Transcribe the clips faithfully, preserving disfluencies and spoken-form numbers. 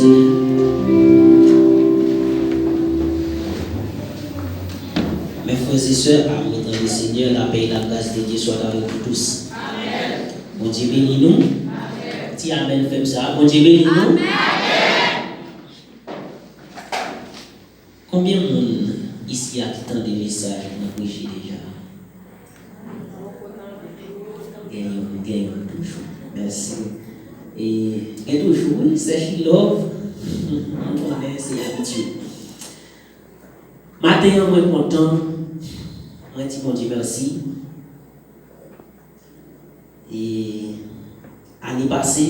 Mes frères et sœurs, amour dans le Seigneur, la paix et la grâce de Dieu soient avec vous tous. Amen. Bondye beni nou. Amen. Ti amen fèm sa. Bondye beni nou. Amen. Konbyen moun isi a ki tande mesaj mwen preche deja? Gen youn, gen youn toujou. Mèsi. E gen toujou, wi, sè She Love. Mwen konnen se abitye. Maten an, mwen kontan. Mwen di Bondye mèsi. E ane pase,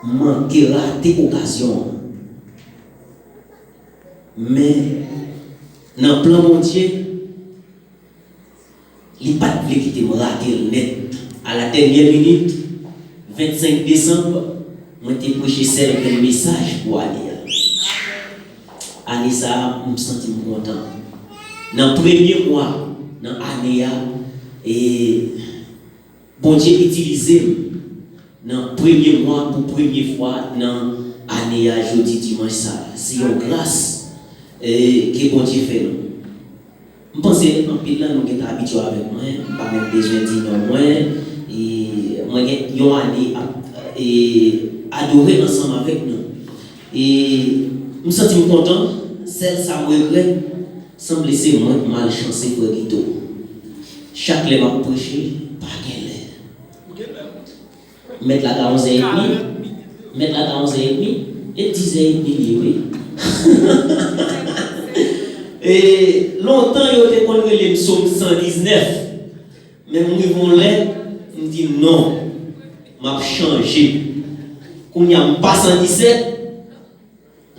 m manke rate okazyon an. Men, nan plan Bondye, li pa t vle kite m rate l nèt. A la dènyè minit, vennsenk desanm, mwen te preche sèl grenn mesaj pou ane a. Ane sa a, m santi m kontan. Nan premye mwa nan ane a, e Bondye itilize m nan premye mwa pou premye fwa nan ane a jodi dimanch sa a. Se yon gras, e, ke Bondye fè nou. M panse anpil nan nou gentan abitye avèk mwen, m pa menm bezwen di non mwen, e mwen gen yon ane ap, e, adore ansanm avèk nou. E m santi m kontan, sèl sa m regrèt, sanble se mwen k malchanse, frè Guito. Chak lè m ap preche, pa gen lè. Mèt la ta onzè edmi. Mèt la ta onzè edmi. E dizè edmi li ye, wi. E lontan yo te konn rele m Sòm san diznèf. Men m rive yon lè, m di non, m ap chanje. Kounye a m pa san disèt,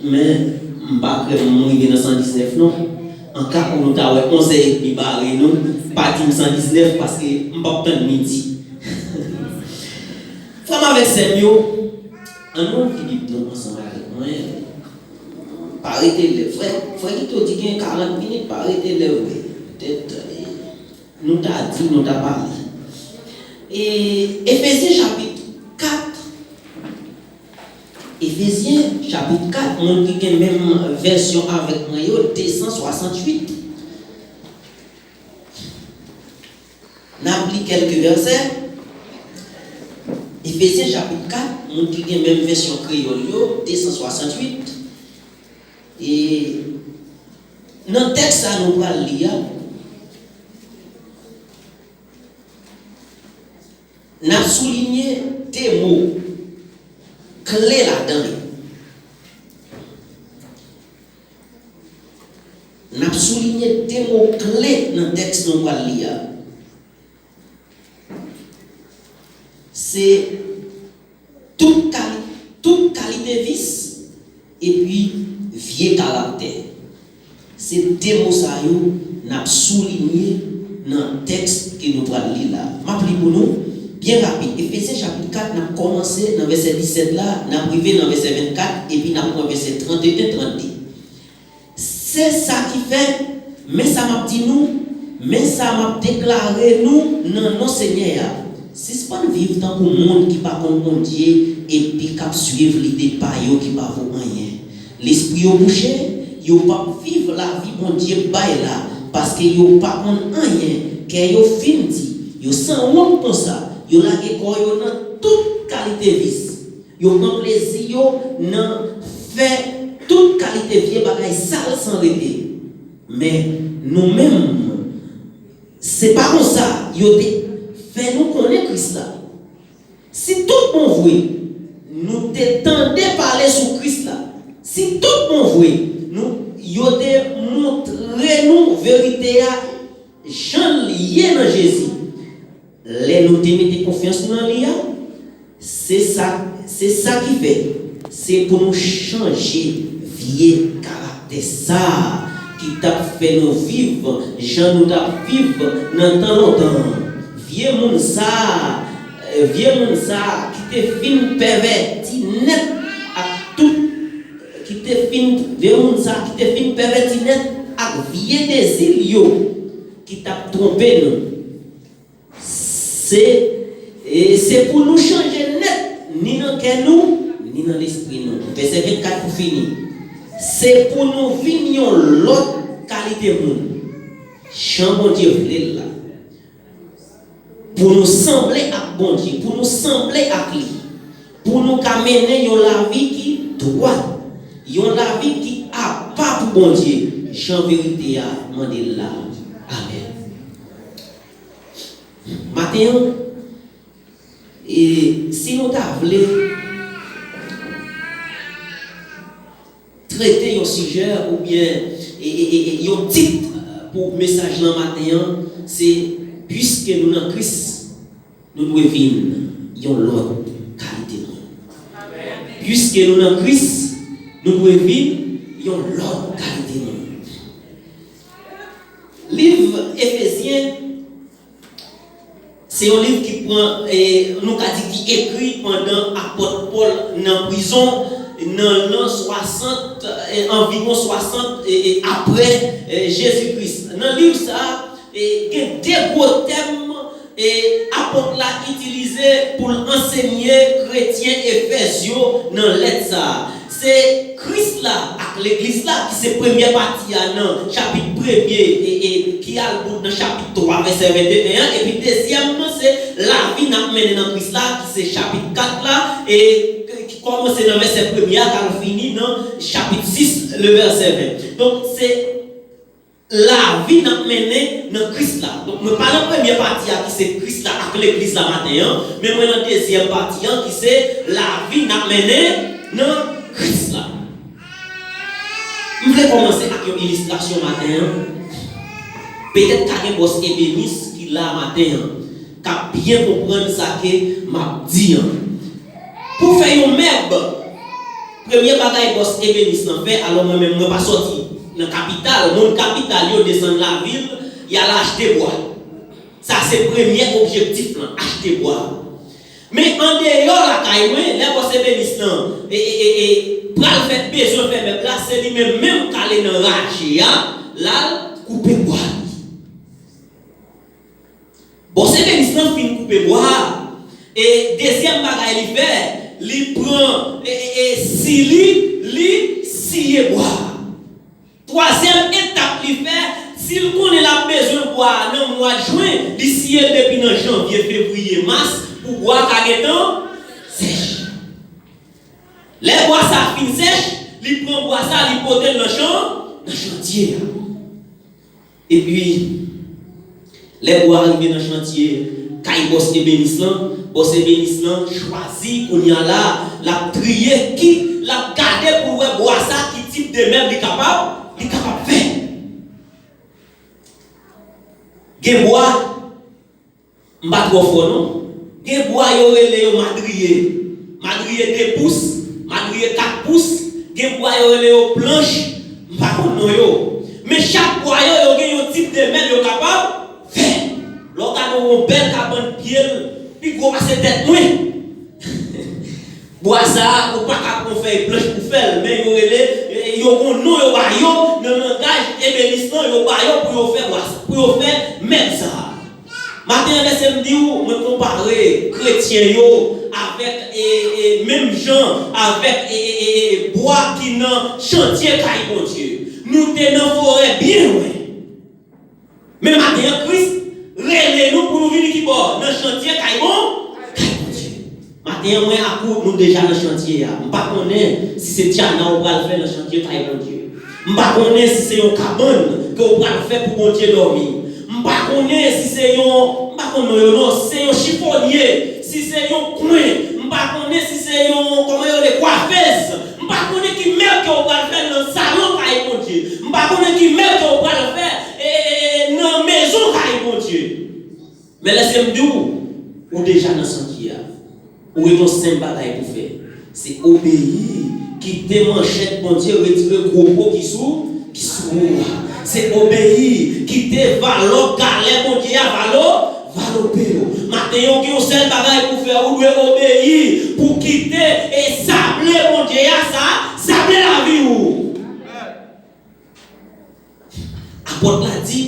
men m pa kwè m rive nan san diznèf non. An ka pou nou ta wè onzè edmi bare nou, pa di m san diznèf paske m p ap tann midi. Frè m avèk sè m yo, ann nou li Bib nou ansanm avèk mwen. Pa rete lè. Frè, frè Guito di gen karant minit, pa rete lè vre. Petèt, e, nou ta di, nou ta pale. E Efezyen chapit kat. Efezyen chapit kat, moun ki gen menm vèsyon avèk mwen yo, de san swasantuit. N ap li kèlke vèsè. Efezyen chapit kat, moun ki gen menm vèsyon kreyòl yo, de san swasantuit. E nan tèks sa nou pral li a, n ap soulinye de mo kle ladan yo. N ap soulinye de mo kle nan tèks nou pral li a. Se tout kali-, tout kalite vis epi vye karaktè. Se de mo sa yo n ap soulinye nan tèks ke nou pral li la. M ap li pou nou byen rapid. Efezyen chapit kat, n ap kòmanse nan vèsè disèt la, n ap rive nan vèsè vennkat, epi n ap pran vèsè tranteyen, trannde. Se sa ki fè, men sa m ap di nou, men sa m ap deklare nou nan non Senyè a. Sispann viv tankou moun ki pa konn Bondye epi k ap swiv lide pa yo ki pa vo anyen. Lespri yo bouche, yo p ap viv lavi Bondye bay la, paske yo pa konn anyen, kè yo fin di, yo sanwont konsa, yo lage kò yo nan tout kalite vis. Yo pran plezi yo nan fè tout kalite vye bagay sal san rete. Men, nou menm, se pa konsa yo te fè nou konnen Kris la. Si tout bon vre, nou te tande pale sou Kris la, si tout bon vre, nou, yo te montre nou verite a jan l ye nan Jezi, lè nou te mete konfyans nou nan li a, se sa, se sa ki fè, se pou nou chanje vye karaktè sa a ki t ap fè nou viv jan nou t ap viv nan tan lontan an. Vye moun sa a, vye moun sa a ki te fin pèvèti nèt ak tout, ki te fin, vye moun sa a ki te fin pèvèti nèt ak vye dezi l yo ki t ap twonpe nou. Se, e, se pou nou chanje nèt, ni nan kè nou, ni nan lespri nou. Vèsè Fini. Se pou nou vin yon lòt kalite moun, jan Bondye vle l la. Pou nou sanble ak Bondye, pou nou sanble ak li, pou nou ka mennen yon lavi ki dwat, yon lavi ki apa pou Bondye, jan verite a mande l la. Amèn. Maten an, e si nou ta vle trete yon sijè oubyen e, e, e, e, yon tit pou mesaj lan maten an, se piske nou nan Kris, nou dwe vin yon lòt kalite moun. Piske nou nan Kris, nou dwe vin yon lòt kalite moun. Liv Efezyen, se yon liv ki pran, e, nou ka di ki ekri pandan apòt Pòl nan prizon, nan lan swasant, e, anviwon swasant, e, e, apre, e, Jezi Kris. Nan liv sa a, e, gen de gwo tèm, e, apòt la itilize pou l ansenye kretyen Efèz yo nan lèt sa a. Se Kris la ak legliz la, ki se premyè pati a nan chapit premye, e, e, ki al bout nan chapit twa, vèsè venteyen an, epi dezyèm nan, se lavi n ap mennen nan Kris la, ki se chapit kat la, e ki kòmanse nan vèsè premye a, k al fini nan chapit sis, le vèsè ven. Donk, se lavi n ap mennen nan Kris la. Donk, mwen pa nan premye pati a ki se Kris la ak legliz la maten an, men mwen nan dezyèm pati an ki se lavi n ap mennen nan Kris la. M vle kòmanse ak yon ilistrasyon maten an. Petèt ka gen bòs ebenis ki la maten an, k ap byen konprann sa ke m ap di an. Pou fè yon mèb, premye bagay bòs ebenis lan fè, alò mwen menm mwen pa sòti nan kapital, moun kapital yo desann lavil, y al achte bwa. Sa se premye objektif lan, achte bwa. Men andeyò lakay mwen, lè bòs ebenis lan e, e, e, e, pral fè bezwen fè mèb la, se li menm menm k ale nan raje a, l al koupe bwa li. Bòs ebenis lan fin koupe bwa a. E dezyèm bagay li fè, li pran, e, e, e, si li, li siye bwa a. Twazyèm etap li fè, si l konnen l ap bezwen bwa a nan mwa jen, li siye l depi nan janvye, fevriye, mas, pou bwa a ka gentan sèch. Lè bwa sa a fin sèch, li pran bwa sa a, li pote l nan chan, nan chantye a. Epi, lè bwa a rive nan chantye kay bòs ebenis lan, bòs ebenis lan chwazi kounye a la, l ap triye ki l ap gade pou l wè bwa sa ki tip de mèb li kapab, li kapab fè. Gen bwa, m pa twò fò non. Gen bwa yo rele yo madriye. Madriye de pous, madriye kat pous, gen bwa yo rele yo planch, m pa konn non yo. Men chak bwa yo, yo gen yon tip de mèb yo kapab fè. Lè w gade yon bèl kabann pye l, pi gwo pase tèt mwen. Bwa sa a, ou pa ka pran fèy planch pou fè l, men yo rele, yo gon non yo ba yo, nan langaj ebenis lan, yo ba yo pou yo fè bwa sa, pou yo fè mèb sa a. Maten an, lèse m di w, mwen konpare kretyen yo avèk, e, e, menm jan avèk, e, e, e, e, bwa ki nan chantye kay Bondye. Nou te nan forè byen lwen. Men maten an, Kris rele nou pou nou vini ki bò? Nan chantye kay Bon, kay Bondye. Maten an, mwen ak ou, nou deja nan chantye a. M pa konnen si se tyana ou pral fè nan chantye kay Bondye. M pa konnen si se yon kabann ke ou pral fè pou Bondye dòmi. M pa konnen si se yon, m pa konn non yo non, si se yon chifonye, si se yon kwen, m pa konnen si se yon, kòman yo rele, kwafez. M pa konnen ki mèb ke w pral fè nan salon kay Bondye. M pa konnen ki mèb ke w pral fè, e, e, e, nan mezon kay Bondye. Men lèse m di w, ou deja nan chantye a. Ou gen yon senp bagay pou fè. Se obeyi, kite manchèt Bondye retire gwo po ki sou, ki sou ou a. Se obeyi, kite valo galè Bondye a valo, valope w. Maten an, ou gen yon sèl bagay pou fè, ou dwe obeyi pou kite e sable Bondye a sa, sable lavi w. Apòt la di,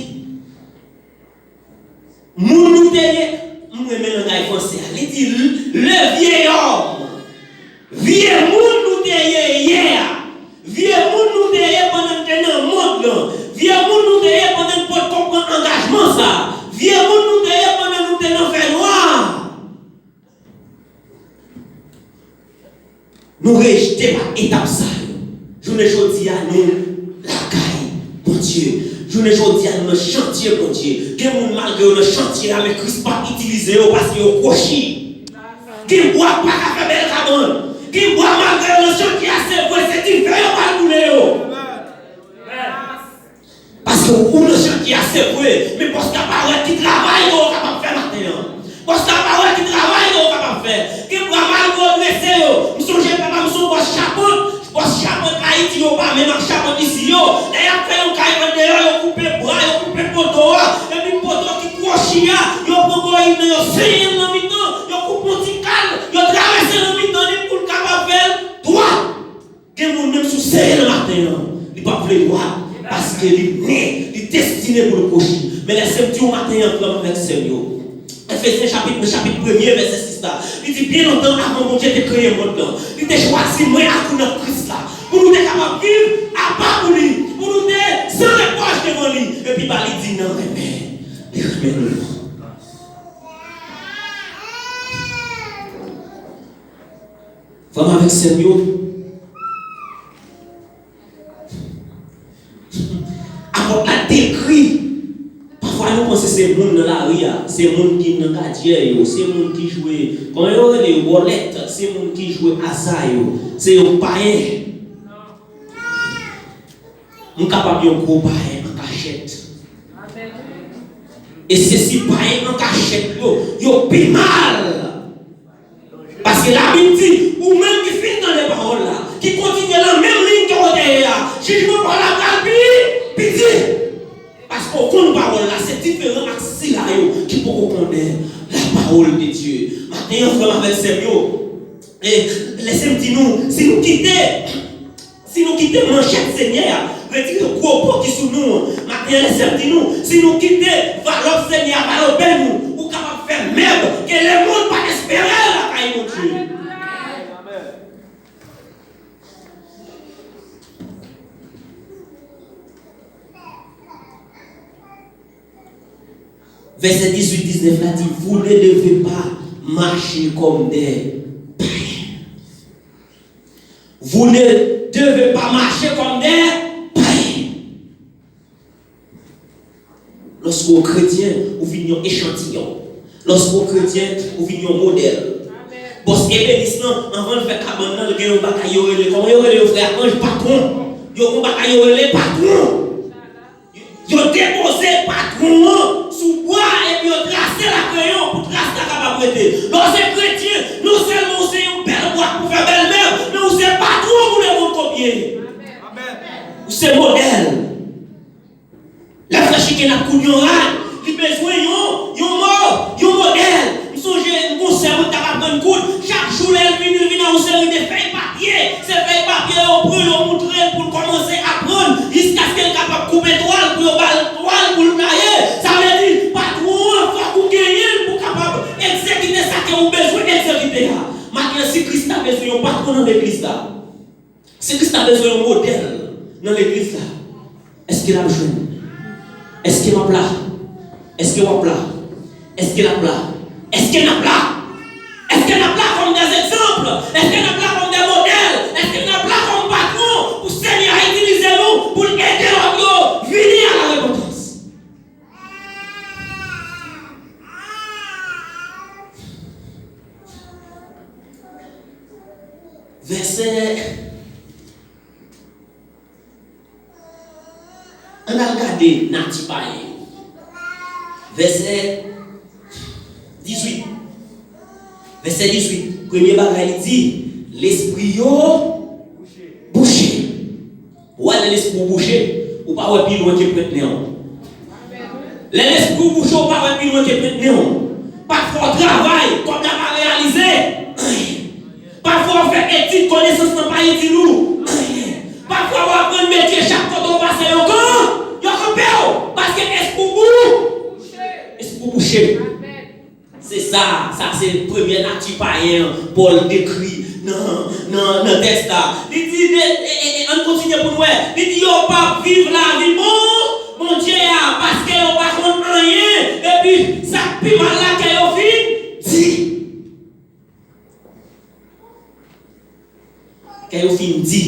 moun nou te ye, m renmen langay franse a, li di, le vieil homme, vye moun nou te ye yè a, Nou rejte pa etap sa yo. Jounen jodi a, nou lakay Bondye. Jounen jodi a, nou nan chantye Bondye. Gen moun, malgre yo nan chantye a, men Kris p ap itilize yo paske yo kwochi. Gen bwa pa ka fè bèl kabann. Gen bwa, malgre yo nan chantye a, se vre, se dife yo pral boule yo. Paske ou nan chantye a, se vre, men bòs la pa wè ki travay ke w kapab fè maten an. Bòs la pa wè ki travay ke w kapab fè. Gen bwa, malgre w drese yo. M sonje papa m se yon bòs chapant. Bòs chapant Ayiti yo pa menm ak chapant isi yo. Lè y ap fè yon kay andeyò, yo koupe bwa, yo koupe poto a. Epi poto ki kwochi a, yo pran goyim nan, yo senyen l nan mitan, yo koupe yon ti kal, yo travèse nan mitan li pou l kapab fè l dwat. Gen moun menm si w sere nan maten an, li p ap vle dwat, paske li ne, li destine pou l kwochi. Men lèse m di w maten an, frè m avèk sè m yo, Efezyen chapit, nan chapit premye, vèsè sis la, li di, byen lontan avan Bondye te kreye mond lan, li te chwazi mwen ak ou nan Kris la, pou nou te kapab viv apa pou li, pou nou te san repwòch devan li, epi ba li di nan renmen, li renmen nou. Frè m avèk sè m yo, apòt la dekri. Pafwa nou panse se moun nan lari a, se moun ki nan kadyè yo, se moun ki jwe, kòman yo rele yo, bòlèt, se moun ki jwe aza yo, se yon payen. M kapab yon gwo payen an kachèt. E se si payen an kachèt yo, yo pi mal. Paske Labib di, ou menm ki fin tande pawòl la, ki kontinye nan menm liy ke w te ye a, jijman pa w la pral pi, pi di. Paske w konn pawòl la, se diferan ak sila yo ki poko konnen la parole de Dieu. Maten an, frè m avèk sè m yo, e, lèse m di nou, si nou kite Si nou kite manchèt Senyè a, retire gwo po ki sou nou an, maten an, lèse m di nou, si nou kite valòp Senyè a, valòpè nou, ou kapab fè mèb ke lemonn pa t espere lakay Bondye. Vèsè dizuit, diznèf la di, vous ne devez pas marcher comme des païens. Vous ne devez pas marcher comme des païens. Lòske w kretyen, ou vin yon echantiyon. Lòske w kretyen, ou vin yon modèl. Bòs ebenis lan, anvan l fè kabann nan, l gen yon bagay yo rele, kòman yo rele yo, frè Akanj? Patwon. Yo gen yon bagay yo rele patwon. Yo depoze patwon an sou bwa epi yo trase l ak kreyon pou tras la kapab rete. Lè w se kretyen, non sèlman w se yon bèl bwat pou fè bèl mèb, men w se patwon pou lemonn kopye. Ou se modèl. Lè frè Chiken ap koud yon rad, li bezwen yon, yon mò, yon modèl. M sonje, m gon sè mwen t ap aprann koud. Chak jou lè l vini, l vin ak yon seri de fèy papye. Se fèy papye yo pran, yo moutre l pou l kòmanse aprann, jiskaske l kapab koupe twal pou yo ba l twal pou l taye. Sa vle di, patwon an, fòk ou genyen l pou w kapab egzekite sa ke ou bezwen egzekite a. Maten an, si Kris ta bezwen yon patwon nan legliz la, si Kris ta bezwen yon modèl nan legliz la, èske l ap jwenn? Èske m ap la? Èske w ap la? Èske l ap la? Èske n ap la? Èske n ap la kòm dè egzanp? Èske n ap la kòm dè modèl? Èske n ap la kòm patwon pou Senyè a itilize nou pou l ede lòt yo vini a la repantans? Vèsè, ann al gade nati payen yo. Vèsè dizuit. Vèsè dizuit. Premye bagay li di, lespri yo bouche. Ou wè lè lespri w bouche, ou pa wè pi lwen ke pwent nen w. Lè lespri w bouche, ou pa wè pi lwen ke pwent nen w. Pafwa w travay, kòb la pa reyalize anyen. Pafwa w fè etid, konesans lan pa itil ou anyen. Pafwa w aprann metye, chak kote w pase yo kan, yo kanpe w, paske espri w bou-, espri w bouche. Se sa, sa se premyè nati payen an Pòl dekri nan, nan, nan tèks la. Li di, de, e, e, e, ann kontinye pou n wè. Li di, yo p ap viv lavi bon Bondye a, paske yo pa konn anyen, epi sa k pi mal la, kè yo fin di. Kè yo fin di,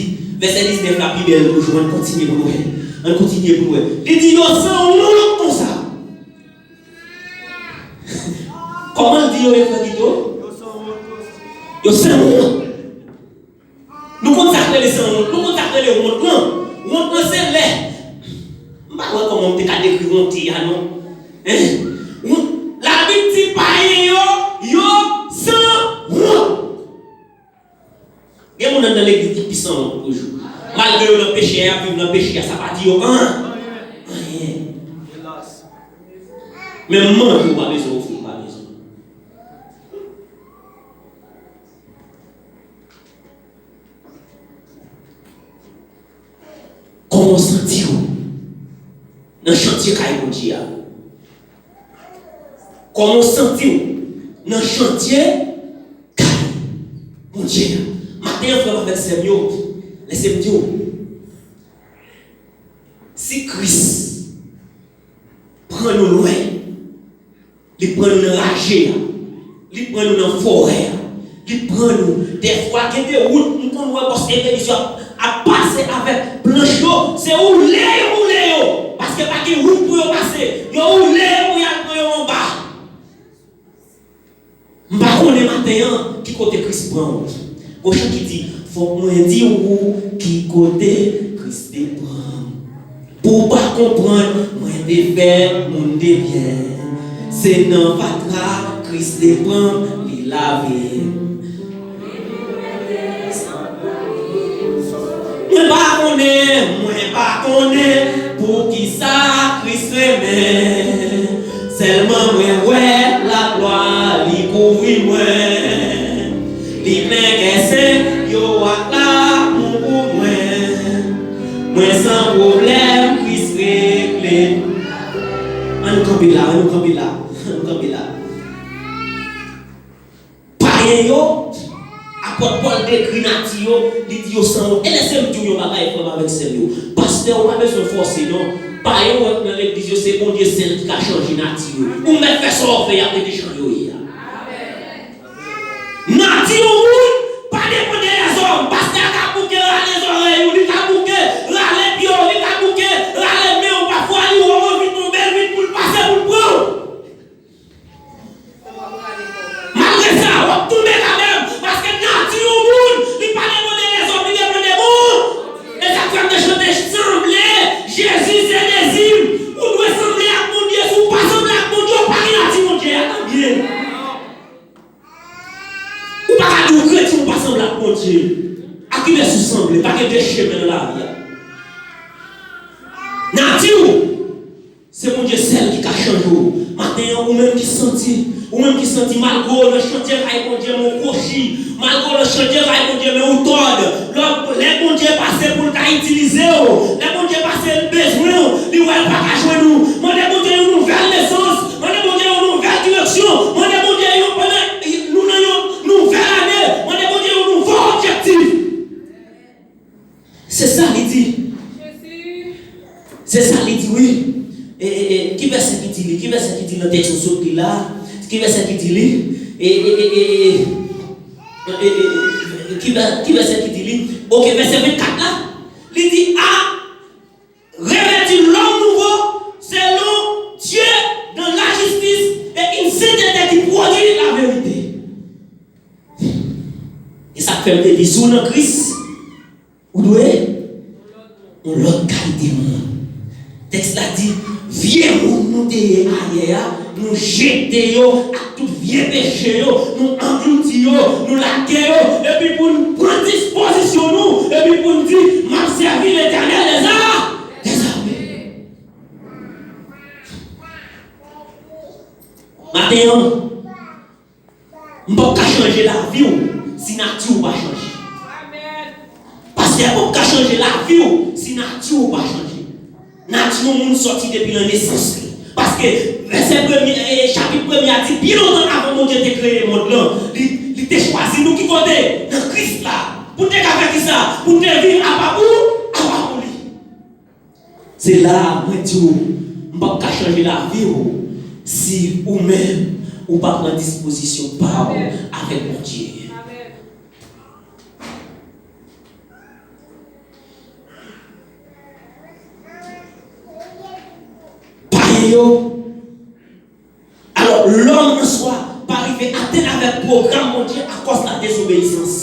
vèsè diznèf la pi bèl toujou, ann kontinye pou nou wè. Ann kontinye pou nou wè. Li di, yo sanwont konsa. Kòman l di yo ye, frè Guito? Yo sanwont. Nou konn sa k rele sanwont, nou konn sa k rele wont lan. Wont lan se lè. M pa wè kòman m te ka dekri wonte a non. Hein? Wont, Labib di payen yo, yo sanwont. Gen moun anndan legliz ki pi sanwont toujou. Malgre yo nan peche a, y ap viv nan peche a, sa pa di yo an, anyen. Menm manje ou pa bezwen ofri, ou pa bezwen. Kòman w santi w nan chantye kay Bondye a? Kòman w santi w nan chantye kay Bondye a? Maten an, frè m avèk sè m yo, lèse m di w, si Kris pran nou lwen, li pran nou nan raje a, li pran nou nan forè a, li pran nou. Dèfwa, gen de wout, m konn wè bòs eglèz yo ap, ap pase avèk planch yo, se woule yo woule yo, paske pa gen wout pou yo pase, yo woule yo pou y al pran yo anba. M pa konnen maten an ki kote Kris pran w. Gon chan ki di, fòk mwen di w ki kote Kris te pran m. Pou w pa konprann, mwen te fè moun de byen. Se nan fatra Kris te pran m, li lave m. Mwen pa konnen, mwen pa konnen poukisa Kris renmen. Sèlman mwen wè laglwa li kouvri mwen. Li plen kè sen yo ak lanmou pou mwen. Mwen san pwoblèm, Kris regle. Ann kanpe la, ann kanpe la, ann kanpe la. Payen yo, apòt Pòl dekri nati yo, li di yo sanwont. E lèse m di w yon bagay, frè m avèk sè m yo. Pastè, ou pa bezwen fòse, non. Payen ou wè k nan legliz yo, se Bondye sèl ki ka chanje nati yo. Ou mèt fè sa w vle, y ap rete jan yo ye a. Nati yon moun pa depann de lèzòm. Pastè a ka bouke rale zòrèy ou, li ka bouke rale pye w, li ka bouke rale men w. Pafwa, li wè w anvi tonbe, l vin pou l pase pou l pran w. Malgre sa, w ap tonbe kanmenm, paske nati yon moun, li pa depann de lèzòm, li depann de Bon-, e sa k fè m te chante, sanble Jezi se dezi m. Ou dwe sanble ak Bondye. Si w pa sanble ak Bondye, w pa gen nati Bondye a, tanbyen. Ou pa ka di w kretyen, ou pa sanble ak Bondye. Ak kilès ou sanble? Pa gen de chemen nan lavi a. Nati w, se Bondye sèl ki ka chanje w. Maten an, ou menm ki santi, ou menm ki santi malgre w nan chantye kay Bondye, men w kwochi, malgre w nan chantye kay Bondye, men w tòd. Lè, lè Bondye pase pou l ka itilize w, lè Bondye pase l bezwen w, li wè l pa ka jwenn ou. Mande Bondye yon nouvèl nesans, mande Bondye yon nouvèl direksyon, mande Bondye yon, pandan nou nan yon nouvèl ane, mande Bondye yon nouvo objektif. Se sa li di. Se sa li di, wi. E, e, e, ki vèsè ki di li? Ki vèsè ki di nan tèks nou sot li la? Ki vèsè ki di li? E, e, e, e, e, e, e, e, ki vè-, ki vèsè ki di li? Oke, vèsè vennkat la. Li di, a revèti lòm nouvo selon Dye dan lajistis e in sentete ki pwodui laverite. E sa k fè m te di, si w nan Kris, ou dwe yon lòt kalite moun. Tèks la di, vye moun nou te ye ayè a, nou jete yo ak tout vye peche yo, nou anglouti yo, nou lage yo, epi pou n pran dispozisyon nou, epi pou n di, m ap sèvi Letènèl dèza-, dèzame. Maten an, m p ap ka chanje lavi w si nati w pa chanje. Pastè a p ap ka chanje lavi w si nati w pa chanje. Nati yon moun sòti depi nan nesans li. Paske vèsè premye, e, chapit premye a di, byen lontan avan Bondye te kreye mond lan, li, li te chwazi nou ki kote? Nan Kris la. Pou n te ka fè kisa? Pou n te viv apa pou, apa pou li. Se la a mwen di w, m p ap ka chanje lavi w si ou menm ou pa pran dispozisyon pa w avèk Bondye. Amèn. yo. Alò, lòm an swa pa rive atenn avèk pwogram Bondye akòz la dezobeyisans.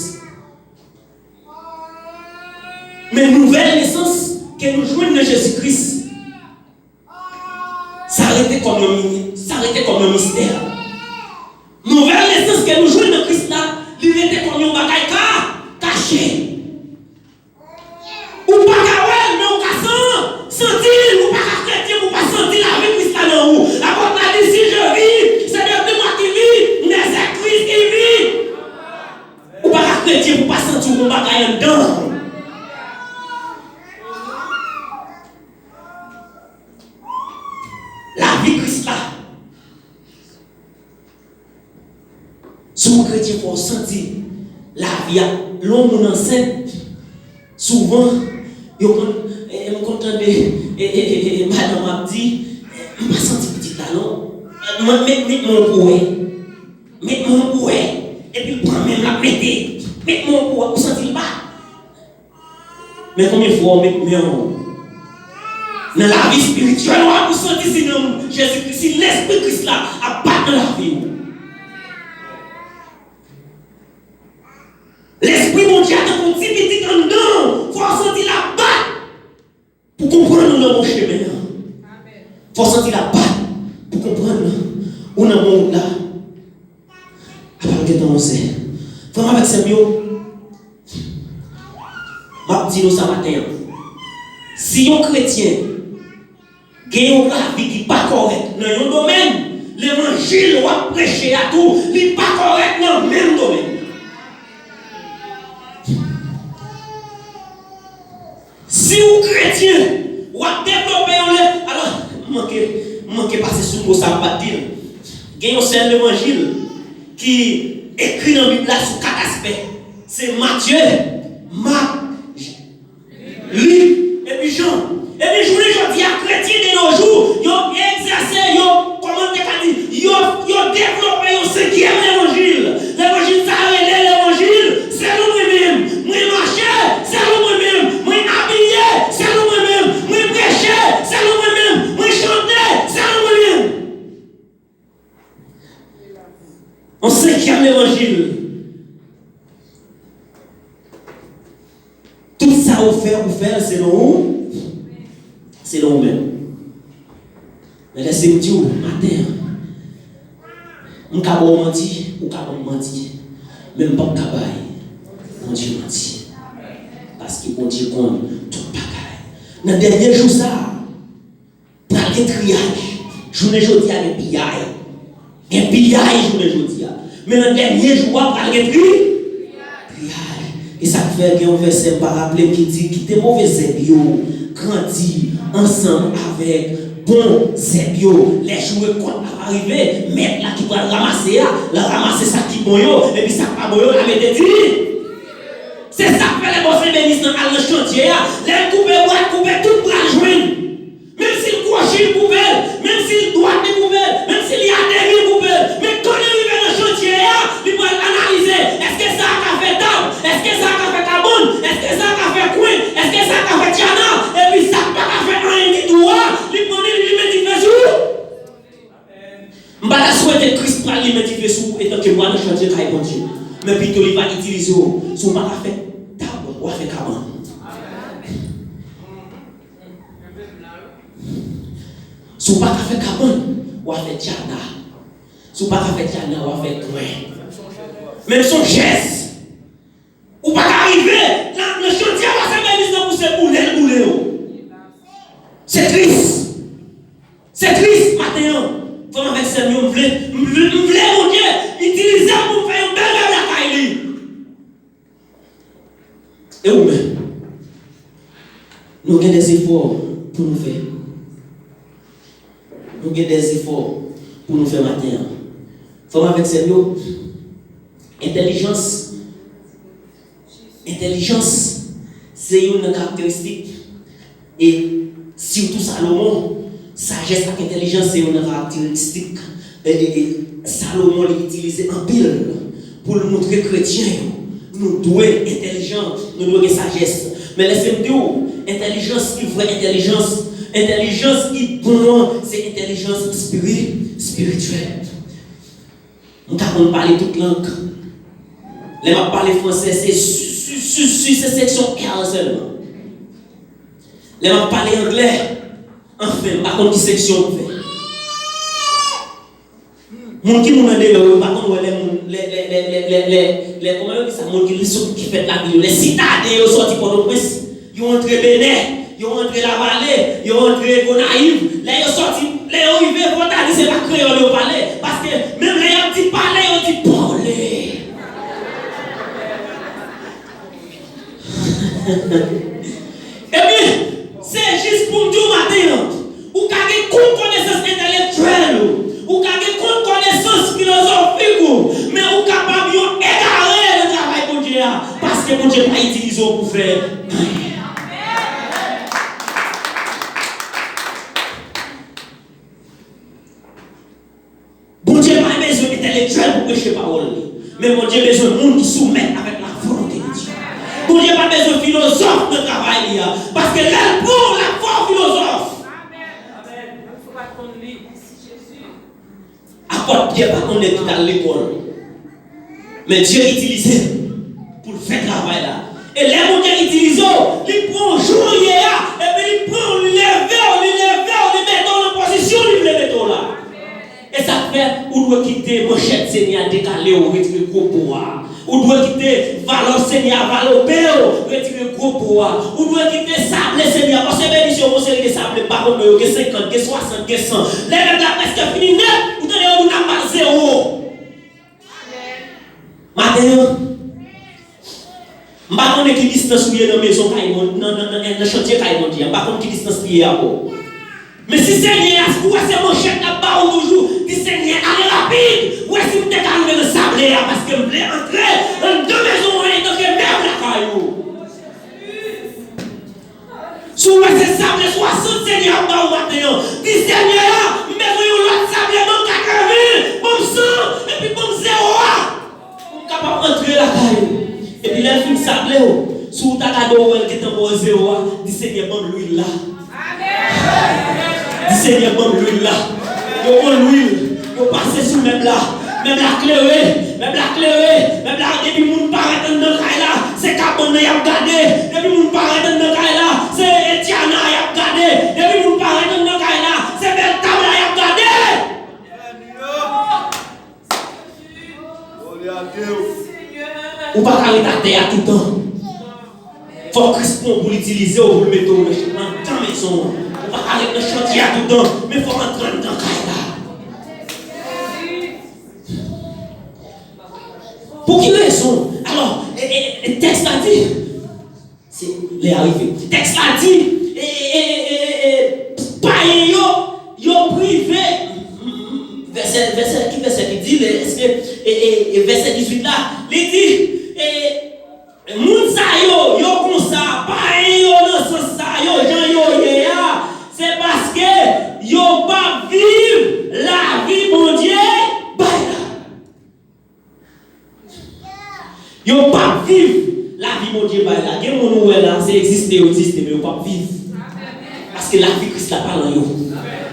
Men nouvèl nesans ke nou jwenn nan Jezi Kris, sa rete kòm yon mi-, sa rete kòm yon mistè. Nouvèl nesans ke nou jwenn nan Kris la, li rete kòm yon bagay ka, kache. Ou pa ka wè l, men ou ka san-, santi l. Ou pa ka kretyen pou w pa santi lavi Kris la nan ou. Apot la di, si je vis, c'est de Christ qui vit, mais c'est Christ qui vit. Ou pa ka kretyen pou w pa santi yon bagay anndan w. Lavi Kris la. Si w kretyen, fò w santi lavi a. Lè yon moun ansent, souvan, yo konn, e, e, m konn tande, e, e, e, e, madanm ap di, "M pa santi pitit la, non. Mwen, met, met men w pou wè. Met men w pou wè." Epi l pran men l, l ap mete. "Met men w pou wè." Ou santi l pa. Men konbyen fwa w met men w nan lavi espirityèl w ap santi si non Jezi Kris, si Lespri Kris la ap bat nan lavi w? Lespri Bondye a tankou yon ti pitit anndan w, fò w santi l ap bat pou konprann ou nan bon chemen an. Fò w santi l ap bat pou konprann ou nan bon wout la. Apa l gentan yon sè. Frè m avèk sè m yo, m ap di nou sa maten an. Si yon kretyen gen yon lavi ki pa kòrèk nan yon domèn, levanjil w ap preche a tou, li pa kòrèk nan menm domèn nan. Si w kretyen, w ap devlope yon le-, alò, m manke, m manke pase sou mo sa, m pa t di l. Gen yon sèl levanjil ki ekri nan Bib la sou kat aspè. Se Matye, Mak, Lik, epi Jan. Epi jounen jodi a, kretyen de nos jours, yo egzèse, yo, kòman n te ka di, yo, yo devlope yon senkyèm levanjil. Levanjil sa a rele levanjil selon mwen menm. Mwen mache selon mwen menm. Mwen abiye selon mwen menm. Mwen preche selon mwen menm. Mwen chante selon mwen menm. Yon senkyèm levanjil. Tout sa ou fè, ou fè l selon ou, selon ou menm. Men lèse m di w maten an, m ka ba w manti, ou ka ban m manti, men m p ap ka bay Bondye manti. Paske Bondye konn tout bagay. Nan dènye jou sa a, pral gen triyaj. Jounen jodi a gen piyay. Gen piyay jounen jodi a. Men nan dènye jou a pral gen tri-, triyaj. E sa k fè gen yon vèsè m pa raple m ki di, "Kite move zèb yo grandi ansanm avèk bon zèb yo." Lè jou rekòt la va rive, mèt la ki pral ranmase a, l a ranmase sa ki bon yo, epi sa k pa bon yo, l a mete di. Se sa k fè lè bòs ebénis nan al nan chantye a, lè l koupe bwa, l koupe tout bwa l jwenn. Menm si l kwochi, l koupe l. Menm si l dwat, li koupe l. Menm si li a demi, l koupe l. Men kan li rive nan chantye a, li pral analize, èske sa a ka fè tab? Èske sa a ka fè kabann? Èske sa a ka fè kwen? Èske sa a ka fè tyana? Epi sa k pa ka fè anyen ditou a, li pran li, li limen dife sou. M pa ta swete Kris pral limen dife sou ou etan ke bwa nan chantye kay Bondye. Men pito li va itilize w. Si w pa ka fè tab, w a fè kabann. Si w pa ka fè kabann, w a fè tyana. Si w pa ka fè tyana, w a fè kwen. Men sonje, ou pa ka rive nan, nan chantye a, pase bèlis nan pou se boule l boule w. Se tris. Se tris maten an. Frè m avèk sè m yo, m vle, m vle, m vle Bondye itilize m pou m fè yon bèl bagay lakay li. E ou menm? Nou gen de efò pou nou fè. Nou gen de efò pou nou fè maten an. Frè m avèk sè m yo, entèlijans, entèlijans se youn nan karakteristik, e sitou Salomon, sajès ak entèlijans se youn nan karakteristik, e, e, e Salomon li itilize anpil pou l montre kretyen yo. Nou dwe entèlijan, nou dwe gen sajès. Men lèse m di w, entèlijans ki vrè entèlijans, Entèlijans ki bon an, se entèlijans espiri-, espirityèl. M ka konn pale tout lang. Lè m ap pale fransè, se su, su, su, su, se seksyon R sèlman. Lè m ap pale anglè, anfen, m pa konn ki seksyon m fè. Moun ki moun andeyò yo pa konn wè lè moun, lè, lè, lè, kòman yo di sa, moun ki, ki fèt lavil yo, lè sitaden yo sòti Pòtoprens, yo antre Benè, yo antre Lavale, yo antre Gonayiv, lè yo sòti, lè yo rive, fò ta di se pa kreyòl yo pale, paske menm lè y ap di pale, yo di pòle. Ebyen, se jis pou m di w maten an, ou ka gen kont konesans entèlektyèl ou, ou ka gen kont konesans filozofik ou, men ou kapab yon egare nan travay Bondye a, paske Bondye pa itilize w pou fè anyen. Bondye pa bezwen entèlektyèl pou preche pawòl li. Men Bondye bezwen moun ki soumèt avèk la volonté de Dieu. Bondye pa bezwen filozòf nan travay li a. Paske lè l pran w, l ap fè w filozòf. Apòt Pyè pa t yon nèg ki t al lekòl. Men Dye itilize l pou l fè travay la. E lè Bondye itilize w, li pran w jan w ye a, epi li pran w, li leve w, li leve w, li mete w nan pozisyon li vle mete w la. E sa k fè, ou dwe kite manchèt Senyè a dekale w, retire gwo po a. Ou dwe kite valòp Senyè a valope w, retire gwo po a. Ou dwe kite sable Senyè a, paske benisyon, yon seri de sable, m pa konn non yo, gen senkant, gen swasant, gen san. Lè nèg la prèske fini nèt, ou tande yo di w n ap bat zewo. Maten an, m pa konnen ki distans ou ye nan mezon kay Bondye, nan, nan, nan, nan chantye kay Bondye a. M pa konn ki distans li ye avè w. Men si Senyè a, si w wè se manchèt l ap ba w toujou, di Senyè, ale rapid. Ou wè si m te ka rive nan sable a, paske m vle antre anndan mezon an antanke mèb lakay ou. Si w wè se sable swasant Senyè a ap ba w maten an, di Senyè a, m bezwen yon lòt sable ban m katreven, ban m san, epi ban m zewo a. Pou m kapab antre lakay ou. Epi lè l fin sable w, si w ta gade w wè l gentan ba w zewo a, di Senyè ban m lwil la. Di Senyè ban m lwil la. Yo pran lwil, yo pase sou mèb la. Mèb la klere, mèb la klere, mèb la depi moun parèt anndan kay la, se kabann nan y ap gade. Depi moun parèt anndan kay la, se Etiana y ap gade. Depi moun parèt anndan kay la, se bèl tab la y ap gade. Ou pa ka ret atè a toutan. Fò Kris pran w pou l itilize w, pou l mete w nan ch-, anndan mezon an. Ou pa ka ret nan chantye a toutan, men fò w antre anndan kay la. Pou ki rezon? Alò, e, e, e, tèks la di, se lè a rive. Tèks la di, e, e, payen yo, yo prive. Vèsè, vèsè, ki vèsè ki di, lè, èske, e, e, e, vèsè dizuit la, li di, e, moun sa yo, yo konsa, payen yo nan sans sa yo, jan yo ye a, se paske yo p ap viv lavi Bondye bay la. Yo p ap viv lavi Bondye bay la. Gen moun ou wè la, se egziste yo egziste, men yo p ap viv. Paske lavi Kris la pa lan yo.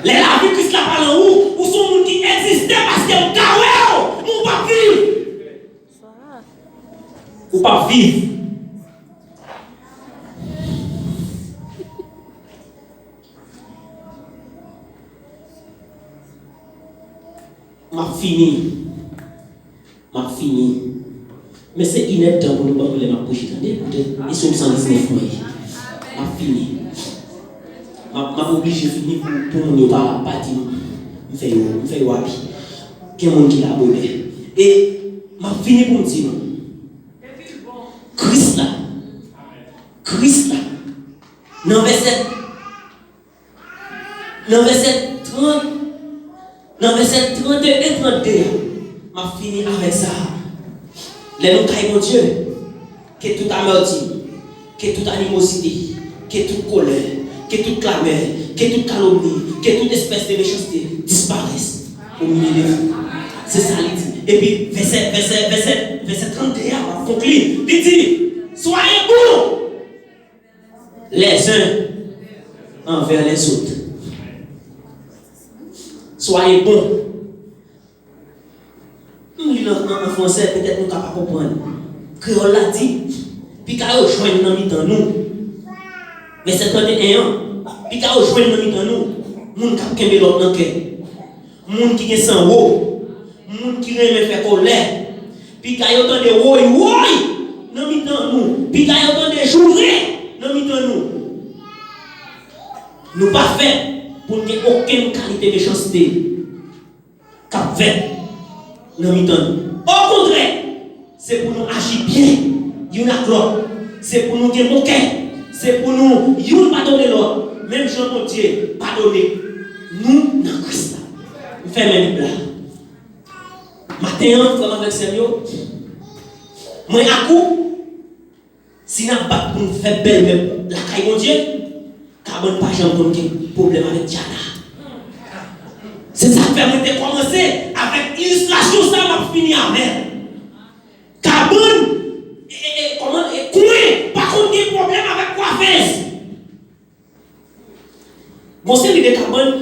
Lè lavi Kris la pa lan ou, ou se yon moun ki egziste paske m ka wè w, men w p ap viv. Ou p ap viv. M ap fini. M ap fini. Men se inèdtan pou nou ban mwen lè m ap preche, tande, poutèt e sou m san diznèf mwen ye. M ap fini. M ap, m ap oblije fini pou, pou moun yo pa, pa di m, m fè yo, m fè yo abi. Gen moun ki la bonè. E m ap fini pou m di nou, Kris la, Kris la, nan vèsè Nan vèsè trant, nan vèsè trant e en, trant de a, m ap fini avèk sa. Lè nou kay Bondye, ke tout amètim, ke tout animozite, ke tout kolè, ke tout klamè, ke tout kalomni, ke tout espès de mechanste disparès o miliye de vou. Se sa li di. Epi vèsè, vèsè, vèsè, vèsè trant de a, m ap konkli. Li di, soyez bons les uns Envers les autres. Soyez bons. M li l an, an, an fransè, petèt nou ka pa konprann. Kreyòl la di, piga yo jwenn nan mitan nou. Vèsè trannteyen an, piga yo jwenn nan mitan nou, moun k ap kenbe lòt nan kè. Moun ki gen san wo, moun ki renmen fè kòlè. Piga yo tande woy woy nan mitan nou. Piga yo tande joure nan mitan nou. Nou pa fèt pou n gen okenn kalite mechanste k ap fèt nan mitan nou. Okontrè, se pou nou aji byen youn ak lòt. Se pou nou gen bon kè. Se pou nou youn padone lòt, menm jan Bondye padone nou nan Kris la. M fèmen Bib la. Maten an, frè m avèk sè m yo, mwen ak ou, si n ap bat pou n fè bèl mèb lakay Bondye, kabann pa janm konn gen pwoblèm avèk Diana. Se sa k fè mwen te kòmanse avèk ilistrasyon sa a, m ap fini avè l. Kabann, e, e, e, kòman, e, kwen pa konn gen pwoblèm avèk kwafèz. Gon seri de kabann,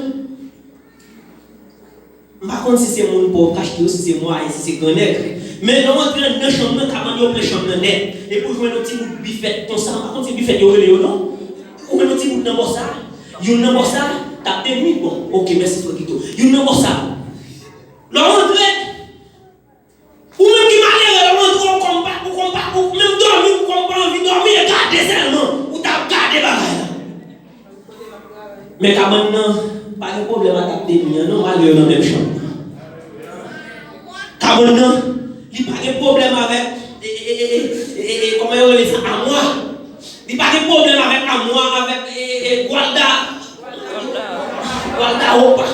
m pa konn si se moun pòv k achte yo, si se mwayen, si se gran nèg. Men lè w antre anndan chanm nan, kabann yo plen chanm nan nèt. Epi w jwenn yon ti bout bifèt konsa, m pa konn si bifèt yo rele yo non. Ou jwenn yon ti bout nan bò sa, youn nan bò sa, tab de nwi, bon, oke, mèsi frè Kito. Youn nan bò sa. Lè w antre, ou menm ki malere, lè w antre, ou konn pa, ou konn pa, ou menm dòmi, ou konn pa anvi dòmi, e gade sèlman, ou t ap gade bagay la. Men kabann nan pa gen pwoblèm ak tab de nwi an non, malgre yo nan menm chanm. Kabann nan, li pa gen pwoblèm avèk, e, e, kòman yo rele sa, amwa. Li pa gen pwoblèm avèk amwa, avèk, e, e, gwalda, gwalda wopa.